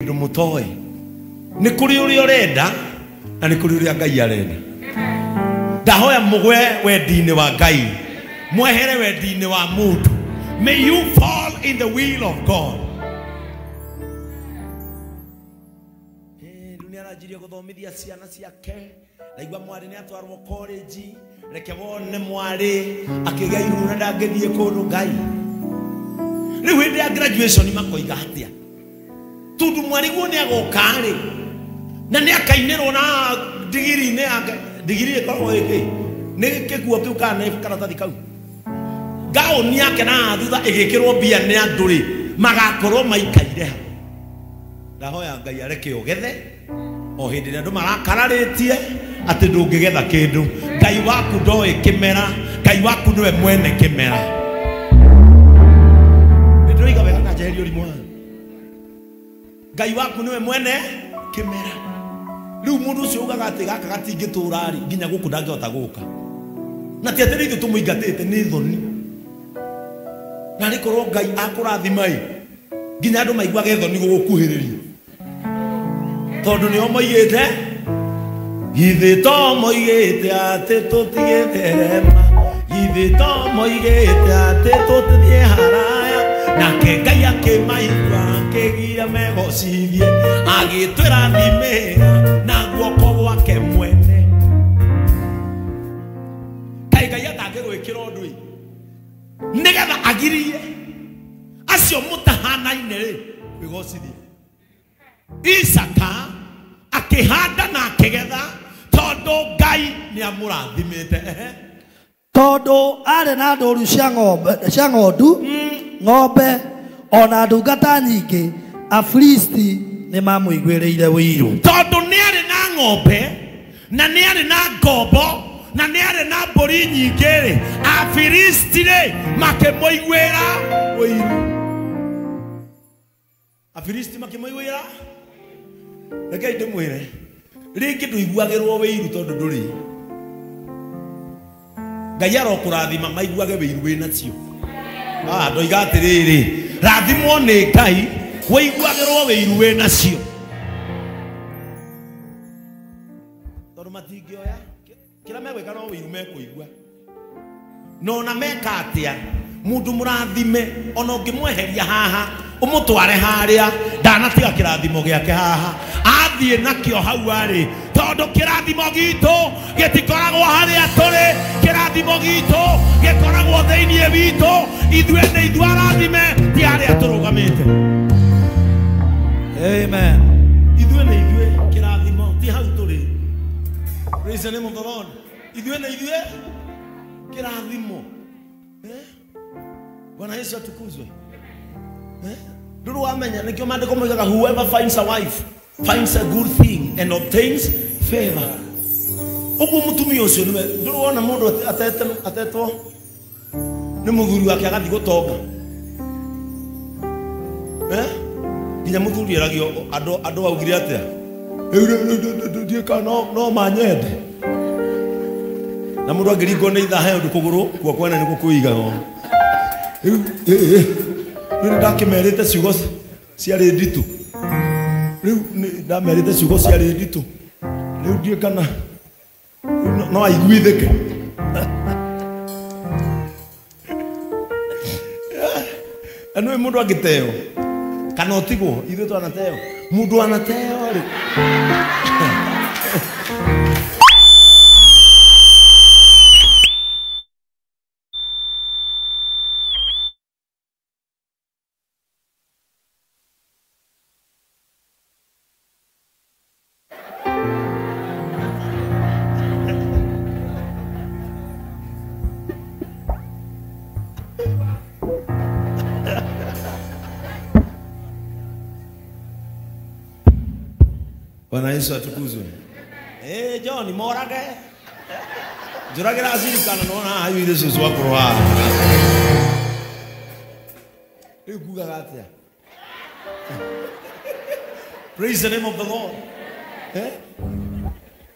Mundu mutoe ni kuri uria urenda na ni kuri uria Ngai arenda. Ndahoya mugwe wendi-inĩ wa Ngai, mwehere wendi-inĩ wa mundu. May you fall in the will of God. Rĩu nĩ aranjirie gũthomithia ciana ciake, ndaigua mwarĩ nĩ atwarwo college, reke wone mwarĩ akĩgĩa iru na ndangĩthiĩ kũndũ. Ngai rĩu hĩndĩ ya graduation makoiga atĩa? Tondũ mwarĩ guo nĩ agoka rĩ, na nĩ akainĩrwo na digiri-inĩ yake. Digiri ĩkoragwo ĩkĩ? Nĩ kĩguo kĩu kana nĩ karatathi kau? Gaoni yake na thutha ĩgĩkĩrwo mbia nĩ andũ rĩ, magakorwo maikaire ha. Ndahoya Ngai areke ũgethe o hĩndĩ ĩrĩa andũ marakararĩtie atĩ ndũngĩgetha kĩndũ. Ngai waku ndoĩ kĩmera, Ngai waku nĩwe mwene kĩmera. Nĩndĩroiga wega na njeherie ũrimũ haha? Ngai waku nĩwe mwene kĩmera. Rĩu mũndũ ũcio ugaga atĩ gaka gatingĩtũra rĩ, nginya gũkũ ndangĩhota gũka. Na ti atĩ nĩ ithuĩ tũmũingatĩte, nĩ thoni. Na nĩ korwo Ngai akũrathima ĩ, nginya andũ maiguage thoni gũgũkuhĩrĩria, tondũ nĩo moigĩte, githĩ to moigĩte atĩ tũtigĩtherema, githĩ to moigĩte atĩ tũtithiĩ haraya. Nake Ngai akĩmaigua akĩgiria megocithie, agĩtwĩra thimĩra na guoko gwake mwene. Kaĩ Ngai atangĩgwĩkĩra ũndũ ĩ, nĩgetha agirie acio mũtahanaine rĩ kwĩgocithia. Isaka akĩhanda na akĩgetha tondũ Ngai nĩamũrathimĩte. Tondũ arĩ na ndũru cia ng'ombe, cia ng'ondu, ng'ombe ona ndungata nyingĩ, Afilisti nĩmamũiguĩrĩire ũiru. Tondũ nĩarĩ na ng'ombe na nĩarĩ na ngombo na nĩarĩ na mbũri nyingĩ rĩ, Afilisti rĩ makĩmũiguĩra ũiru. Afilisti makĩmũiguĩra. Rekei ndĩmwĩre, rĩngĩ ndũiguagĩrwo wĩiru tondũ ndũrĩ. Ngai arokũrathima maiguage wĩiru wĩnacio. Ndoiga atĩrĩrĩ, rathimwo nĩ Ngai wĩiguagĩrwo wĩiru wĩnacio. Tondũ matingĩoya kĩrĩa megwĩka no wĩiru mekũigua. Na ona meka atĩa, mũndũ mũrathime ona ũngĩmweheria haha ũmũtware harĩa, ndanatiga kĩrathimo gĩake haha, athiĩ nakĩo hau arĩ. Tondũ kĩrathimo gitũ gĩtikoragwo harĩa tũrĩ, kĩrathimo gitũ gĩkoragwo thĩinĩ witũ. Ithuĩ nĩ ithuĩ arathime, ti harĩa tũrũgamĩte. Amen. Ithuĩ nĩ ithuĩ kĩrathimo, ti hau tũrĩ. Praise the name of the Lord. Ithuĩ nĩ ithuĩ kĩrathimo. Bwana Yesu atukuzwe. Ndũrĩ wamenya nĩkĩo maandĩko moigaga whoever finds a wife finds a good thing and obtains favor. Ũguo mũtumia ũcio nĩwe, ndũrĩ wona mũndũ atetwo nĩ mũthuri wake agathiĩ gũtonga. Nginya mũthuri eragio andũ augire atĩa? Ndiũĩ kana no manyende. Na mũndũ angĩringwo nĩ ithaa he ũndũ kũgũrũ guoko kwene nĩkuo kwĩigagwo. Rĩu nĩ ndakĩmerĩte ciugo ciarĩ nditũ. Rĩu ndamerĩte ciugo ciarĩ nditũ. Rĩu ndiũĩ kana no aiguithĩke. Na nĩũĩ mũndũ angĩteo kana ũtigwo, ithuĩ twanateo. Mũndũ anateo rĩ. Bwana Yesu atukuzwe. John morage. Njũragĩra acirikana nona haha yuire cũcũ akũrũ haha. Rĩu ngugaga atĩa? Praise the name of the Lord.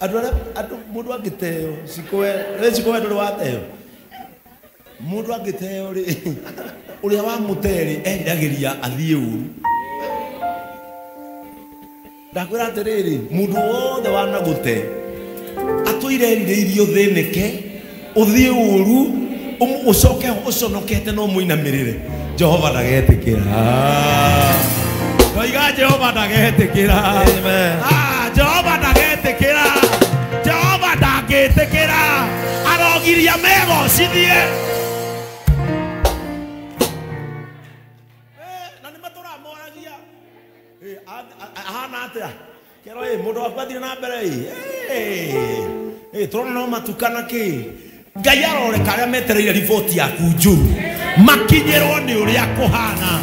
Andũ arĩa andũ mũndũ angĩteo cikowe, we cikowe ndũrĩ wateo. Mũndũ angĩteo rĩ, ũrĩa wamũte rĩ, eriragĩria athiĩ ũru. Ndakwĩra atĩrĩrĩ, mũndũ wothe wanagũte atũire erirĩirie ũthĩnĩke, ũthiĩ ũru, ũcoke ũconokete no mũinamĩrĩre. Jehova ndagetĩkĩra. Ndoiga Jehova ndagetĩkĩra. Amen. Jehova ndagetĩkĩra. Jehova ndangĩtĩkĩra. Arogiria megocithie. Na nĩ matũramoragia. Ahana atĩa? Kero mũndũ waku athire na mbere ĩ. Tũrona no matukana kĩ. Ngai aroreka arĩa metereire riboti yaku njũru. Makinyĩrwo nĩ ũrĩa kũhana.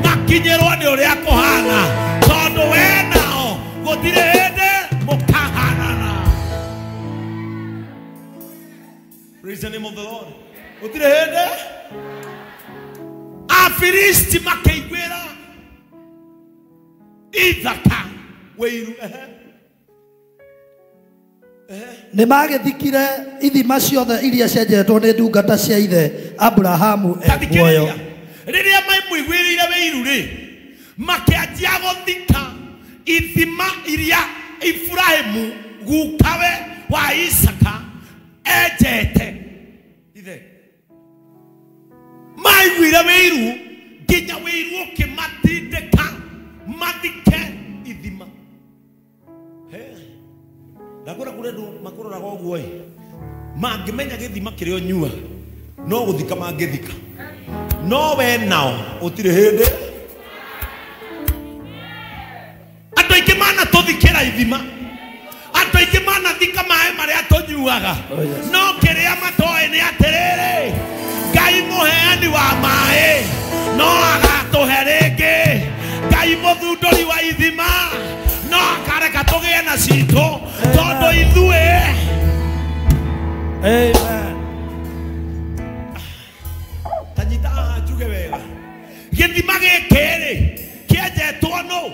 Makinyĩrwo nĩ ũrĩa kũhana. Tondũ we nao gũtirĩ hĩndĩ mũkahanana. Praise the name of the Lord. Gũtirĩ hĩndĩ Afilisti makĩiguĩra Ithaka wĩiru. Nĩ magĩthikire ithima ciothe iria cienjetwo nĩ ndungata cia ithe Abrahamu e muoyo. Rĩrĩa maimũiguĩrĩire wĩiru rĩ, makĩanjia gũthika ithima iria Ibrahimu gukawe wa Isaka enjete. Ithe maiguire wĩiru nginya wĩiru ũkĩmatindĩka mathike ithima. Ndakwĩra kũrĩ andũ makũroraga ũguo ĩ, mangĩmenya gĩthima kĩrĩa ũnyua no gũthika mangĩthika, no we nao ũtirĩ hĩndĩ. Andũ aingĩ manatũthikĩra ithima, andũ aingĩ manathika maĩ marĩa tũnyuaga, no kĩrĩa matoĩ nĩ atĩrĩrĩ, Ngai mũheani wa maĩ no agatũhe rĩngĩ. Ngai mũthundũri wa ithima no akareka tũgĩe na citũ tondũ ithuĩ. Amen. Tanyita haha njuge wega. Gĩthima gĩkĩ rĩ kĩenjetwo nũ?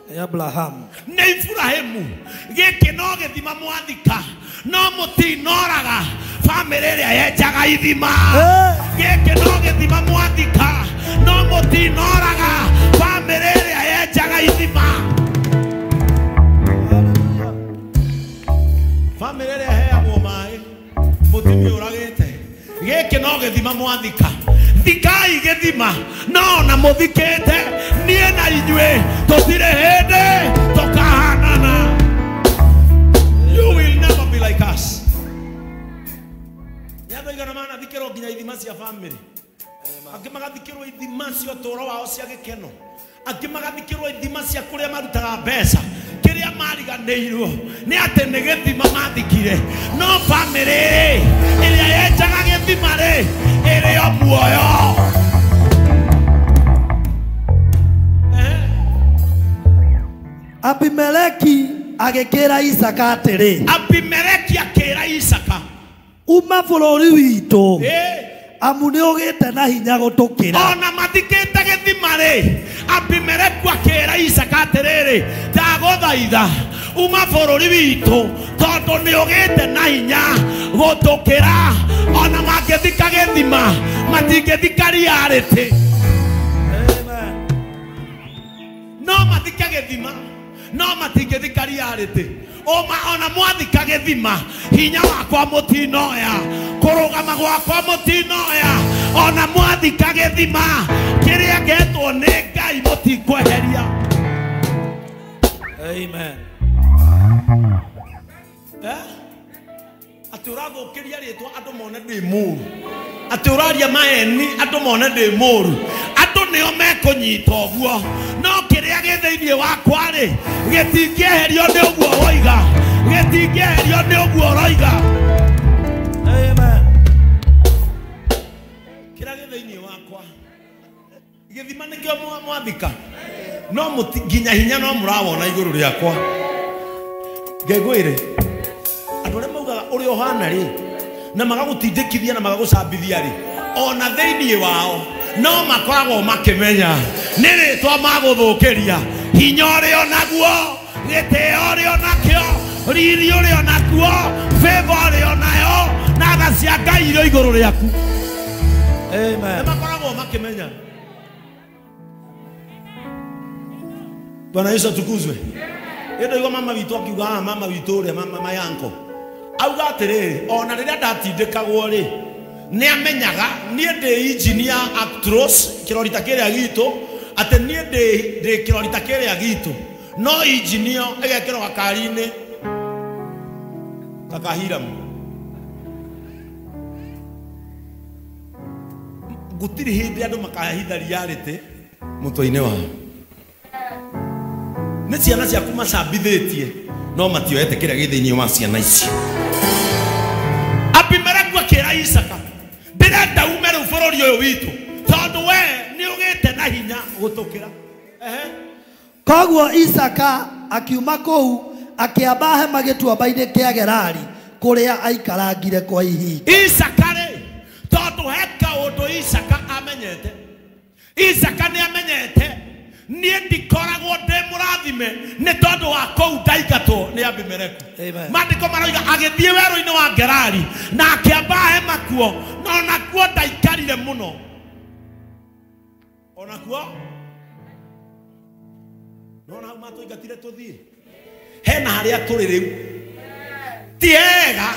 Nĩ Abrahamu. Nĩ Ibrahimu. Gĩkĩ no gĩthima mwathika, no mũtinoraga bamĩrĩ ĩrĩa yenjaga ithima. Gĩkĩ no gĩthima mwathika, no mũtinoraga bamĩrĩ ĩrĩa yenjaga ithima. Bamĩrĩ ĩrĩa ĩheagwo maĩ mũtimiũragĩte. Gĩkĩ no gĩthima mwathika. Thikai gĩthima, no ona mũthikĩte niĩ na inyuĩ tũtirĩ hĩndĩ tũkahanana. You will never be like us. Nĩ andũ aigana manathikĩrwo nginya ithima cia bamĩrĩ, angĩ magathikĩrwo ithima cia ũtũũro wao cia gĩkeno, angĩ magathikĩrwo ithima cia kũrĩa marutaga mbeca. Kĩrĩa mariganĩirwo nĩ atĩ nĩ gĩthima mathikire, no bamĩrĩ rĩ ĩrĩa yenjaga gĩthima rĩ ĩrĩ o muoyo. Abimeleki agĩkĩra Isaka atĩrĩ. Abimeleki akĩra Isaka, uma bũrũri witũ, amu nĩ ũgĩte na hinya gũtũkĩra. Ona mathikĩte gĩthima rĩ, Abimeleku akĩra Isaka atĩrĩrĩ, ndagũthaitha uma bũrũri witũ tondũ nĩ ũgĩte na hinya gũtũkĩra. Ona mangĩthika gĩthima matingĩthika reality. No mathike gĩthima no matingĩthika reality. Ona mwathika gĩthima hinya wakwa mũtinoya, kũrũgama gwakwa mũtinoya. Ona mwathika gĩthima kĩrĩa ngetwo nĩ Ngai mũtikweheria. Amen. Atĩ ũrathũkĩria rĩtwa andũ mone ndĩ mũru, atĩ ũraria maeni andũ mone ndĩ mũru, andũ nĩo mekũnyita ũguo, no kĩrĩa gĩ thĩinĩ wakwa rĩ gĩtingĩeherio nĩ ũguo woiga, gĩtingĩeherio nĩ ũguo ũroiga. Amen. Kĩrĩa gĩ thĩinĩ wakwa gĩthima nĩkĩo mwathika, no nginya hinya no mũrawona igũrũ rĩakwa. Ngengwĩre andũ arĩa maugaga ũrĩa ũhana rĩ na magagũtindĩkithia na magagũcambithia rĩ, ona thĩinĩ wao no makoragwo makĩmenya nĩ rĩtwa magũthũkĩria. Hinya ũrĩa onaguo, gĩtĩo ũrĩa onakĩo, riri ũrĩa onakuo, favor ũrĩa onayo, na tha cia Ngai irĩ igũrũ rĩaku. Amen. Nĩ makoragwo makĩmenya. Bwana Yesu atukuzwe. Ĩndo mama witũ akiuga mama witũ ũrĩa mama yanko. Auga atĩrĩrĩ ona rĩrĩa ndatindĩkagwo rĩ nĩ amenyaga niĩ ndĩ engineer actress kĩrorita kĩrĩa gitũ atĩ niĩ ndĩ kĩrorita kĩrĩa gitũ no engineer ĩgekĩrwo gakari-inĩ ta kahiramu. Gũtirĩ hĩndĩ andũ makahitha reality mũtwe-inĩ wao. Nĩ ciana ciaku macambithĩtie no matioete kĩrĩa gĩ thĩinĩ wa ciana icio. Abimeleku akĩra Isaka, ndĩrenda ume rĩu bũrũri ũyũ witũ tondũ we nĩ ũgĩte na hinya gũtũkĩra. Koguo Isaka akiuma kũu akĩamba hema gĩtuamba-inĩ kĩa Gerari kũrĩa aikarangire kwa ihinda. Isaka rĩ, tondũ he kaũndũ Isaka amenyete. Isaka nĩ amenyete niĩ ndikoragwo ndĩ mũrathime nĩ tondũ wa kũu ndaingatwo nĩ Abimeleku. Maandĩko maroiga agĩthiĩ werũ-inĩ wa Gerari na akĩamba hema kuo, na onakuo ndaikarire mũno. Onakuo nona hau matũingatire tũthiĩ hena harĩa tũrĩ rĩu ti hega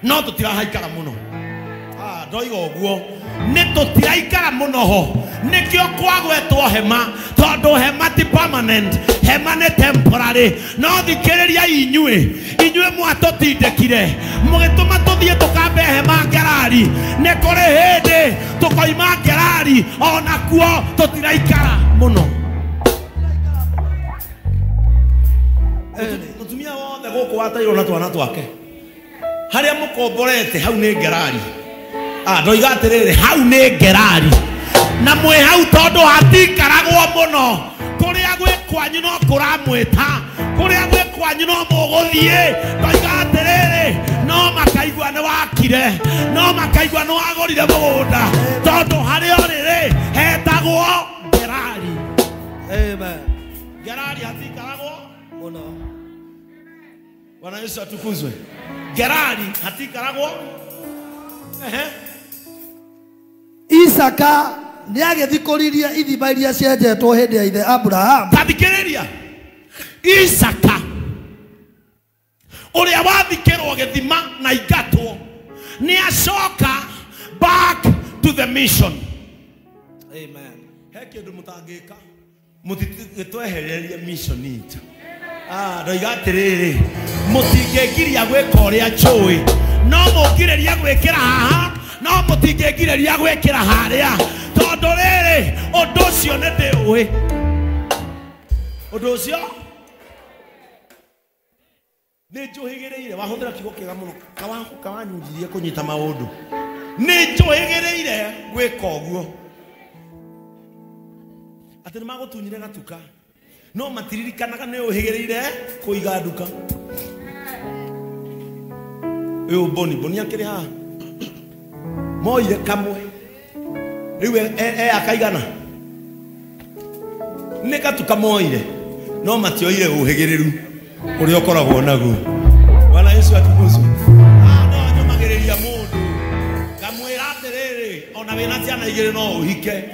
no tũtirahaikara mũno. Ndoiga ũguo nĩ tũtiraikara mũno ho nĩkĩo kwagwetwo hema tondũ hema ti permanent, hema nĩ temporary. No thikĩrĩria inyuĩ mwatũtindĩkire mũgĩtũma tũthiĩ tũkambe hema Gerari. Nĩ kũrĩ hĩndĩ tũkoima Gerari onakuo tũtiraikara mũno. Mũtumia wothe gũkũ watairwo na twana twake harĩa mũkomborete hau nĩ Gerari. Ndoiga atĩrĩrĩ hau nĩ Gerari na mwĩ hau tondũ hatikaragwo mũno. Kũrĩa gwĩ kwanyu no kũramwĩta, kũrĩa gwĩ kwanyu no mũgũthiĩ. Ndoiga atĩrĩrĩ no makaigua nĩ wakire, no makaigua nĩ wagũrire mũgũnda tondũ harĩa ũrĩ rĩ hetagwo Gerari. Amen. Gerari hatikaragwo mũno. Bwana Yesu atukuzwe. Gerari hatikaragwo. Isaka nĩ agĩthikũririe ithima iria cienjetwo hĩndĩ ya ithe Abrahamu. Tathikĩrĩria. Isaka ũrĩa wathikĩrwo gĩthima na ingatwo nĩ acoka back to the mission. Amen. He kĩndũ mũtangĩka mũtingĩtwehereria mission itũ. Ndoiga atĩrĩrĩ mũtingĩngiria gwĩka ũrĩa njũĩ no mũngirĩria gwĩkĩra haha no mũtingĩngirĩria gwĩkĩra harĩa tondũ rĩrĩ ũndũ ũcio nĩ ndĩũĩ. Ũndũ ũcio nĩ njũhĩgĩrĩire. Wahũthĩra kiugo kĩega mũno kawanyunjirie kũnyita maũndũ. Nĩ njũhĩgĩrĩire gwĩka ũguo atĩ nĩ magũtunyire gatuka no matiririkanaga nĩ ũhĩgĩrĩire kũiga nduka. Ũyũ Boni akĩrĩ haha moire kamwe rĩu e akaigana nĩ gatuka moire no matioire ũhĩgĩrĩru ũrĩa ũkoragwo naguo. Bwana Yesu atukuzwe. No nyũmagĩrĩria mũndũ ngamwĩra atĩrĩrĩ ona wĩna ciana igĩrĩ no ũhike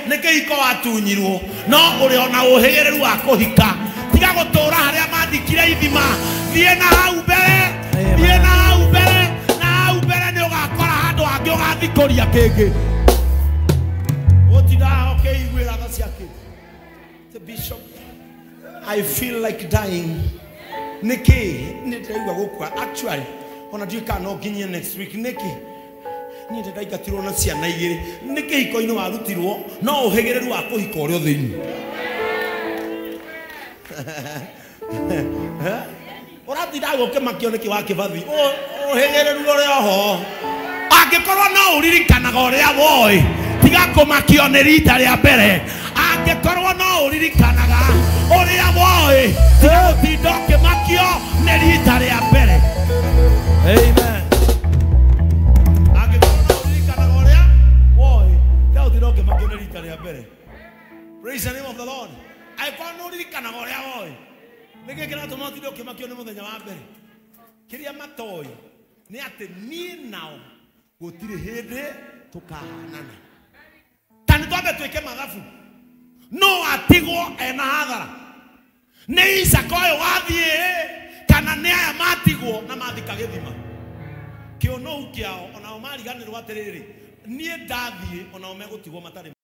nĩ kĩhiko watunyirwo no ũrĩ ona ũhĩgĩrĩru wa kũhika. Tiga gũtũra harĩa mathikire ithima, thiĩ na hau mbere, thiĩ na hau mbere, na hau mbere nĩ ũgakora handũ hangĩ ũgathikũria kĩngĩ. Ũtindaga ũkĩiguĩra tha ciake. The bishop, I feel like dying. Nĩkĩ nĩ ndĩraigua gũkua actually ona ndiũĩ kana no nginyie next week. Nĩkĩ niĩ ndĩraingatirwo na ciana igĩrĩ nĩ kĩhiko-inĩ warutirwo no ũhĩgĩrĩru wa kũhika ũrĩa thĩinĩ. Ũratinda ũkĩmakio nĩkĩ wa kĩbathi ũhĩgĩrĩru ũrĩa ho angĩkorwo no ũririkanaga ũrĩa woĩ tiga kũmakio nĩ rita rĩa mbere. Angĩkorwo no ũririkanaga ũrĩa woĩ tiga gũtinda ũkĩmakio nĩ rita rĩa mbere. Amen. Angĩkorwo no ũririkanaga ũrĩa woĩ tiga gũtinda ũkĩmakio nĩ rita rĩa mbere. Praise the name of the Lord. Angĩkorwo no ũririkanaga ũrĩa woĩ nĩkĩ kĩratũma ũtinde ũkĩmakio nĩ mũthenya wa mbere? Kĩrĩa matoĩ nĩ atĩ niĩ nao gũtirĩ hĩndĩ tũkahanana. Ta nĩ twambe twĩke mathabu no atigwo ena hathara. Nĩ Isaka ũyũ wathiĩ kana nĩ aya matigwo na mathika gĩthima. Kĩũnũhu kĩao onao mariganĩrwo atĩrĩrĩ, niĩ ndathiĩ onao megũtigwo matarĩ.